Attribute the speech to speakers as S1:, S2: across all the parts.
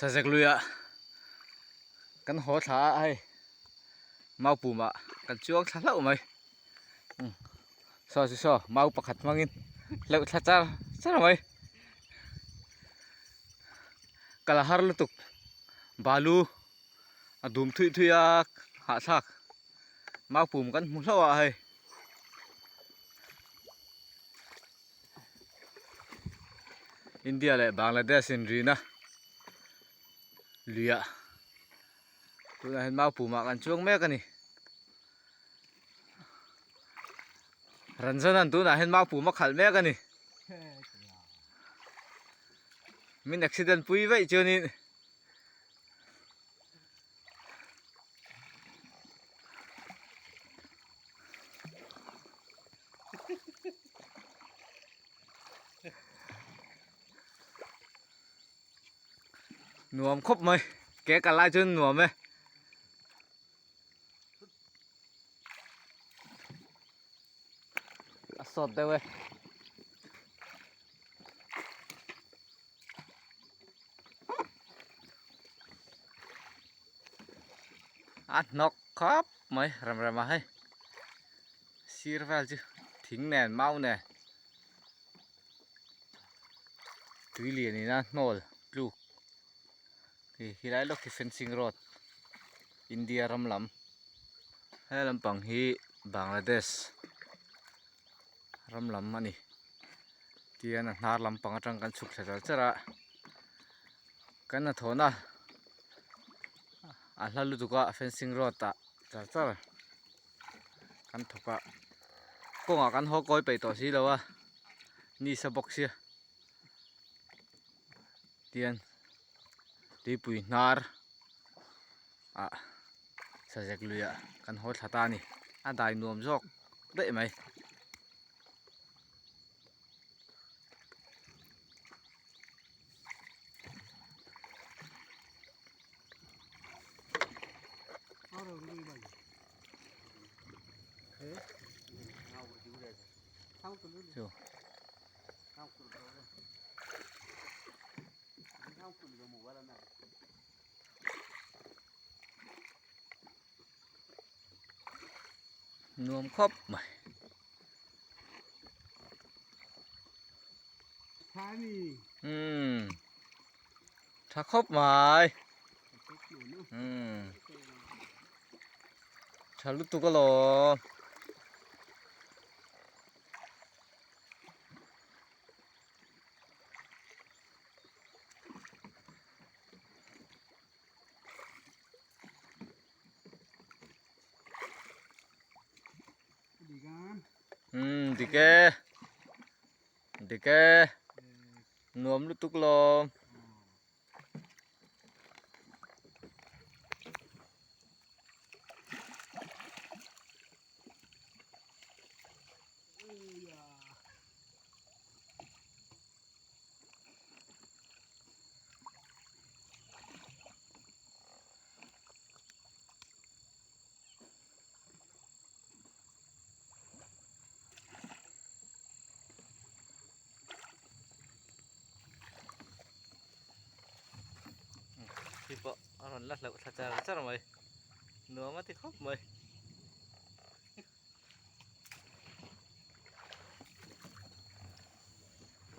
S1: Sazek luiah kan haw thla a hei mau pumah kan chuang thla hlauh mai saw chu saw mau pakhat hmangin hleuh thla char char mai kal a har lutuk balu a dum thuih thuih a hahthlak mau pum kan hmu hlauh a hei. India leh Bangladesh in rina luiah tunah hian mau pumah kan chuang mek a ni Ranjan an tunah hian mau pum a khalh mek a ni min accident pui vaih chuanin Nuam khawp mai ke kal lai chuan nuam e. A sawt deuh e. A hnawk khawp mai rem rem a hei sir vel chu thing nen mau nen tui lian in a hnawl tluk hei helai lawk hi fencing road India ram lam he lampang hi Bangladesh ram lam a ni. Tihian a hnar lampang atang kan chhuk thla char char a kan hnathawhna a hla lutuk a fencing road ah char char kan thawk a kawngah kan haw kawi peih tawh si lo a ni sa bawk sia tihian tuipui hnar ah sazek luiah kan haw thla ta a ni a dai nuam zawk daih mai. Chu. Nuam khawp mai. Umm tha khawp mai umm tha lutuk alawm. Umm dik e dik e nuam lutuk lawm. Khi pawh a rawn la hlauh thla char char mai nuam a ti khawp mai.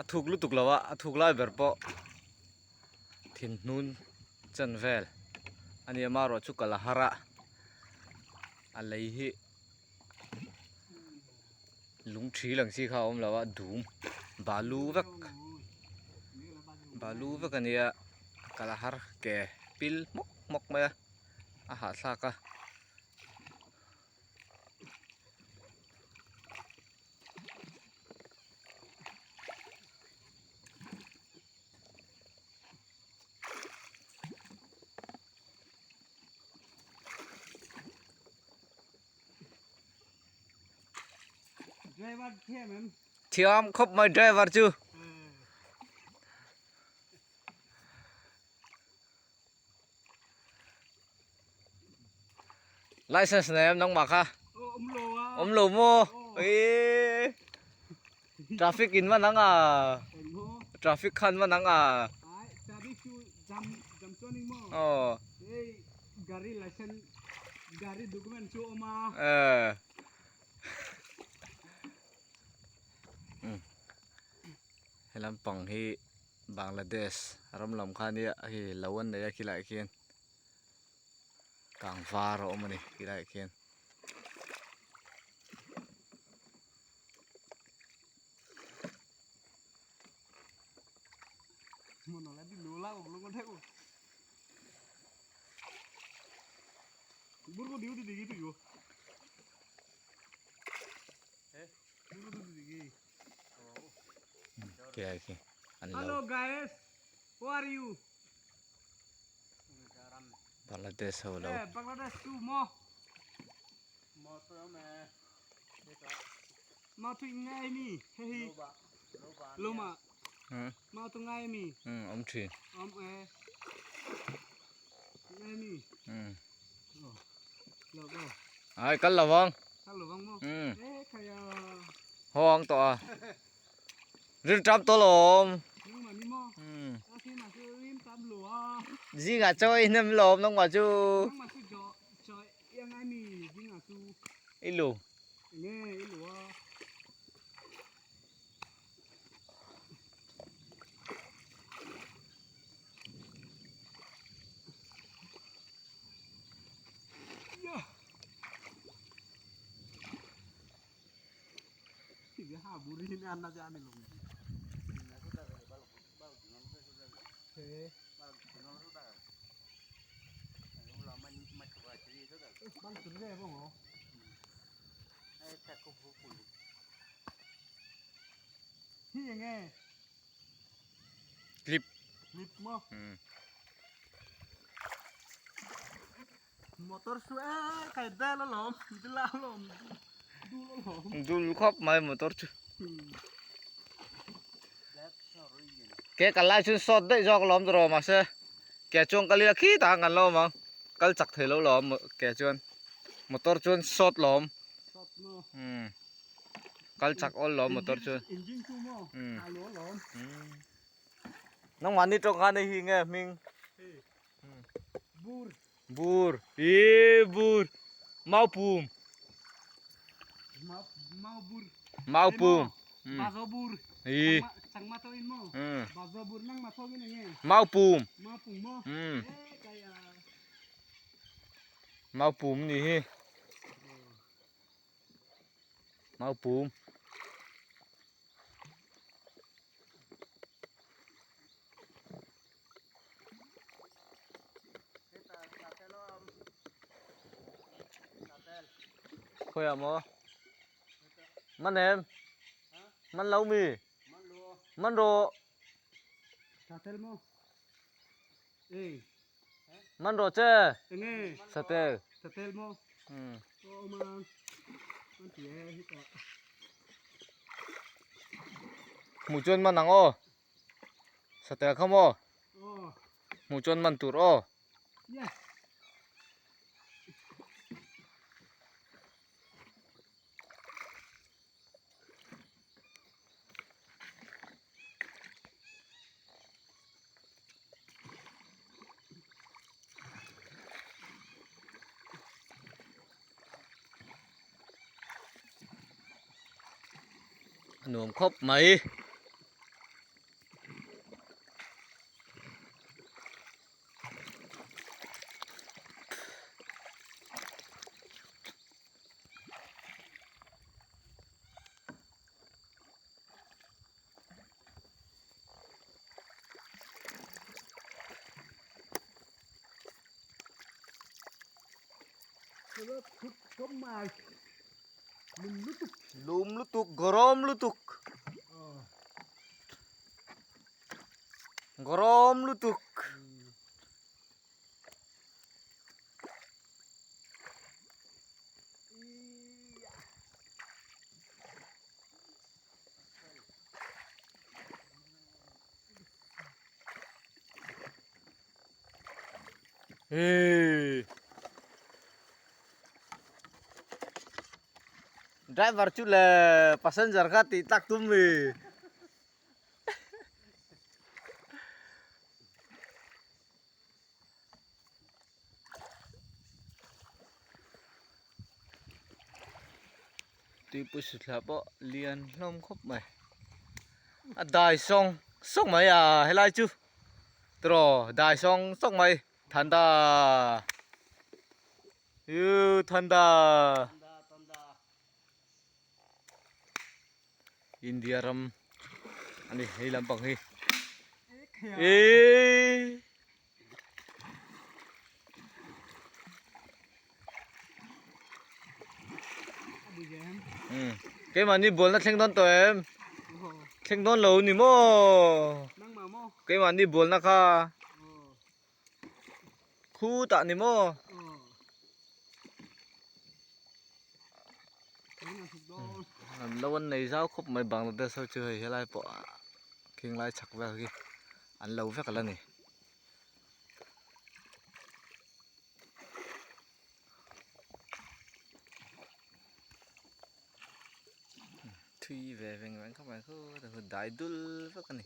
S1: A thuk lutuk lo a a thuk lai ber pawh thin hnun chan vel a ni amaherawh chu kal a har a a lei hi lung thi lang chi kha a awm lo a dum balu vek balu vek a nia kal a har ke pil hmawk hmawk mai a a hahthlak a. Thiam khawp mai driver chu. License nei em nangmah kha? Awm lo maw? Eee traffic in man ang a traffic khan man ang a.
S2: jam jam chuanin maw
S1: Aw.
S2: Hei gari license gari document chu awm a.
S1: Eh. Um he lampang hi Bangladesh ram lam kha nia hei lo an nei a khilaiah khian kang var a awm a ni khilaiah khian. Khilai khi an lo.
S2: Hello guys, how are you?
S1: Bangladesh ho lo.
S2: Eh, Bangladesh tu mo. Mau tu ngai mi, he hi. Loma. Mau tu ngai mi.
S1: Um awm thin.
S2: Awm e. Ngai mi.
S1: Um.
S2: Lo go.
S1: Ai kal lo vang.
S2: Kal lo vang mo.
S1: Um.
S2: Eh khaya.
S1: Haw ang tawh a. Rin tap tawh lawm.
S2: Nangmah ni maw?
S1: Um.
S2: A khi mah chu rin tap lo a.
S1: Zingah chaw ei hnem lawm nangmah chu.
S2: Nangmah chu chaw chaw ei angai mi zingah chu.
S1: I lu.
S2: Nge i lu a.
S1: Clip. Dul khawp mai motor chu. Ke kal lai chuan sawt daih zawk alawm tawh rawh mahse ke chuan kal ila khi tah kan lo awm ang kal chak thei lo lawm ke chuan motor chuan sawt lawm umm kal chak awl lawm motor chuan umm nangmahni tawng khan hei hi nge hming bur ih bur maupum maupum ih maupum maupum nih hi maupum. Khawiah maw? Man em? Man lo mi? Man rawh. Man rawh che. Satel. Um. Hmuh chuan man ang aw. Satel kha maw? Hmuh chuan man tur aw. A nuam khawp mai. Lum lutuk gorom lutuk gorom lutuk. Hey. Driver chu le passenger kha tih tak tum mi. Tuipui suthla pawh lian hlawm khawp mai a dai sawng sawng mai a helai chu tiraw dai sawng sawng mai thanda uu thanda India ram ani hei lampang hi eee. Keimahni bualna thleng dawn tawh em? Thleng dawn lo ni maw? Keimahni bualna kha khutah ni maw? An lo an nei zau khawp mai Bangladesh ho chu hei helai pawh khing lai chhak vel hi an lo vek ala ni. Thui ve veng veng khawp mai khu dai dul vek a ni.